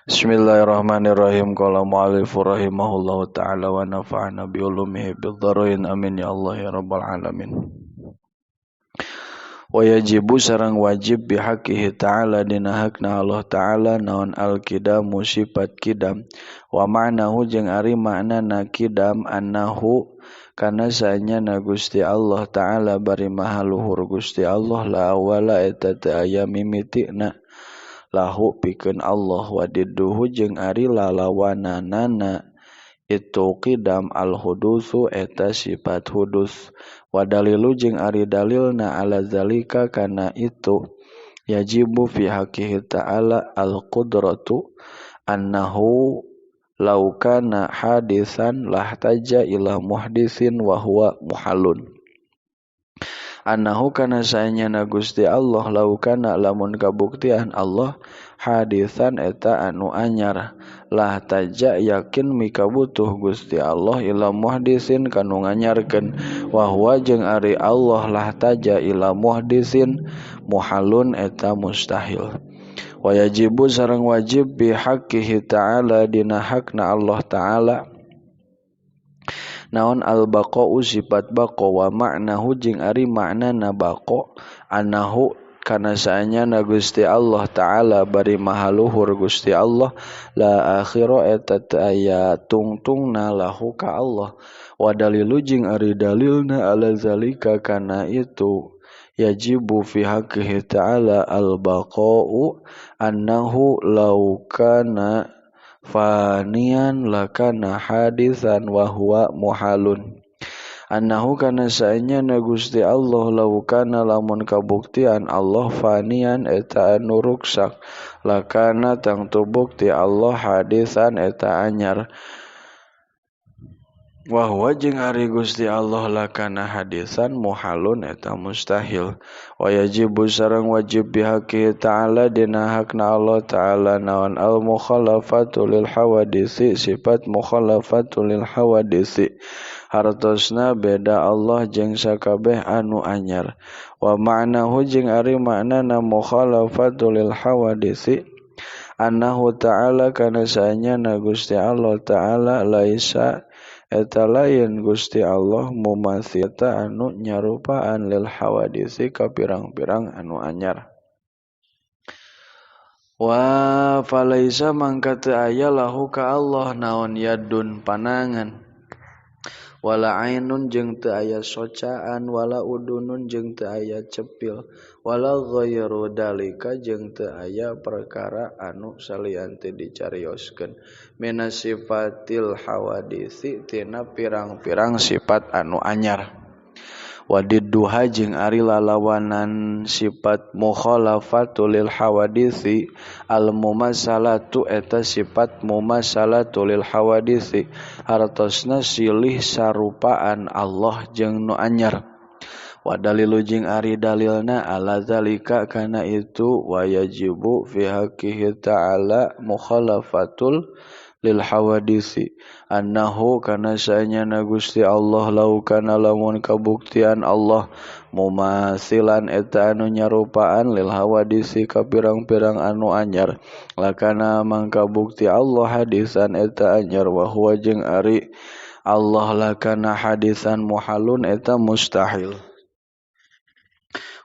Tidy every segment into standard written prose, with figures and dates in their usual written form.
Bismillahirrahmanirrahim. Qala mu'allif rahimahullahu ta'ala wa nafa'ana bi ulumihi bid-dharain. Amin ya Allah ya rabbal alamin. Wa yajibu sareng wajib bihaqqihi ta'ala dina hakna Allah ta'ala naon al-kidamu sifat kidam wa ma'nahu jeung ari maknana kidam annahu kana saenyana Gusti Allah ta'ala bari maha luhur Gusti Allah la awala eta teu aya mimitina lahu pikeun Allah wa didduhu jeung ari lalawananana itu qidam al-hudusu eta sifat hudus wa dalilu jeung ari dalilna ala zalika kana itu yajibu fi haqqihi ta'ala al-qudratu annahu law kana hadisan lahtaja ila muhdisin wa huwa muhalun annahu kana saenyana Gusti Allah law kana lamun kabuktian Allah hadisan eta anu anyar lah taja yakin mika butuh Gusti Allah ila muhdisin kanu nganyarkeun wa huwa jeung ari Allah lah taja ila muhdisin muhalun eta mustahil wa yajibu sareng wajib bi haqqihi ta'ala dina hakna Allah ta'ala naon al-baqa'u sifat baqa wa ma'nahu jeung ari maknana baqa annahu kana saenyana Gusti Allah ta'ala bari maha luhur Gusti Allah la akhira eta teu aya tungtungna lahu ka Allah wa dalilu jeung ari dalilna ala zalika kana itu yajibu fi haqqihi ta'ala al-baqa'u annahu law kana fanian lakana hadisan wa huwa muhalun annahu kana saenyana Gusti Allah law kana lamun kabuktian Allah fanian eta anu ruksak lakana tangtu bukti Allah hadisan eta anyar wa huwa jeung ari Gusti Allah lakana hadisan muhalun eta mustahil wa yajibu sareng wajib bihaqi ta'ala dina hakna Allah ta'ala naon al mukhalafatu lil hawadisi sifat mukhalafatu lil hawadisi hartosna beda Allah jeung sakabeh anu anyar wa ma'nahu jeung ari maknana mukhalafatu lil hawadisi annahu ta'ala kana saenyana Gusti Allah ta'ala laisa eta lain Gusti Allah mumatsita anu nyarupaan lil hawadisi ka pirang-pirang anu anyar wa falaisa mangka teu aya lahu ka Allah naon yadun panangan wala ainun jeung teu aya socaan wala udunun jeung teu aya cepil wala ghairu dalika jeung teu aya perkara anu salian teu dicarioskeun mina sifatil hawadisi tina pirang-pirang sifat anu anyar wadidduha jeung ari lalawanan sifat mukhalafatu lil hawadisi al mumassalatu eta sifat mumassalatu lil hawadisi hartosna silih sarupaan Allah jeung nu anyar wa dalilu jeung ari dalilna ala zalika kana itu wa yajibu fi haqqihi ta'ala mukhalafatul lil hawadisi annahu kana saenyana Gusti Allah law kana lamun kabuktian Allah mumasilan eta anu nyarupaan lil hawadisi ka pirang-pirang anu anyar lakana mangka bukti Allah hadisan eta anyar wa huwa jeung ari Allah lakana hadisan muhalun eta mustahil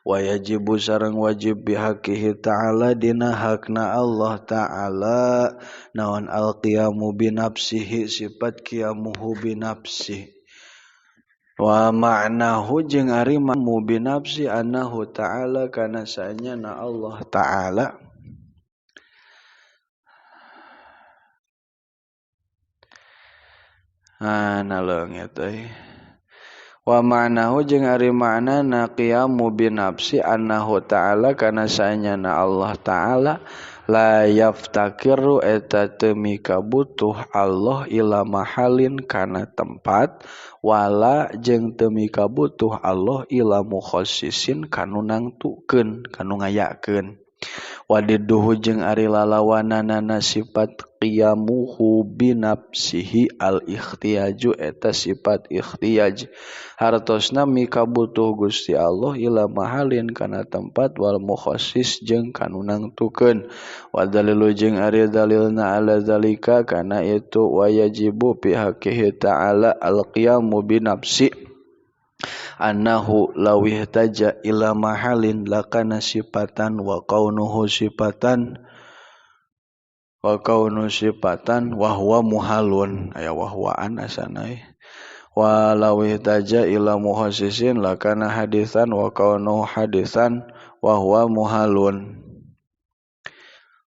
wa yajibu sareng wajib bihaqqihi ta'ala dina hakna Allah ta'ala naon al-qiyamu binafsihi sifat qiyamuhu binafsihi wa ma'nahu jeung ari mu binafsi annahu ta'ala kana saenyana Allah ta'ala nah leungit euy wa ma'nahu jeung ari maknana qiyamu binafsi annahu ta'ala kana saenyana Allah ta'ala la yaftakiru eta teu mikabutuh Allah ila mahalin kana tempat wala jeung teu mikabutuh Allah ila mukhassisin kanu nangtukeun kanu ngayakeun Wadiduhu jeung ari lalawananana sifat qiyamuhu binafsihi al ikhtiyaju eta sifat ikhtiyaj hartosna mikabutuh Gusti Allah ila mahalin kana tempat wal mukhassis jeung kanu nangtukeun wa dalilu jeung ari dalilna ala zalika kana itu wajibu fi haqqihi ta'ala al qiyamu binafsi annahu law ihtaja ila mahalin lakana sifatan wa kaunuhu sifatan wa kaunu sifatan wa huwa muhalun aya wa huwa an asana wa law ihtaja ila muhassisin lakana hadisan wa kaunuhu hadisan wa huwa muhalun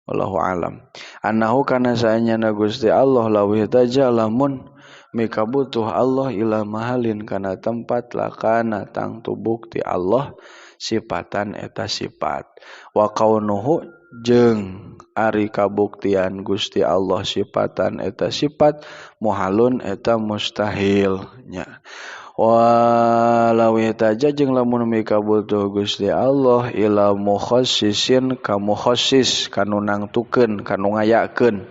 wallahu alam annahu kana saenyana Gusti Allah law ihtaja lamun mikabutuh Allah ila mahalin kana tempat lakana tangtu bukti Allah sifatan eta sifat wa kaunuhu jeung ari kabuktian Gusti Allah sifatan eta sifat muhalun eta mustahil nya walau ihtaja jeung lamun mikabutuh Gusti Allah ila mukhassisin ka mukhassis kanu nangtukeun kanu ngayakeun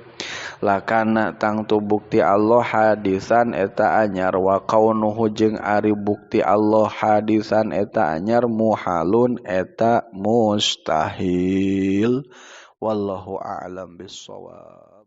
lakana tangtu bukti Allah hadisan eta anyar wa kaunuhu jeung ari bukti Allah hadisan eta anyar muhalun eta mustahil wallahu a'lam bissawab.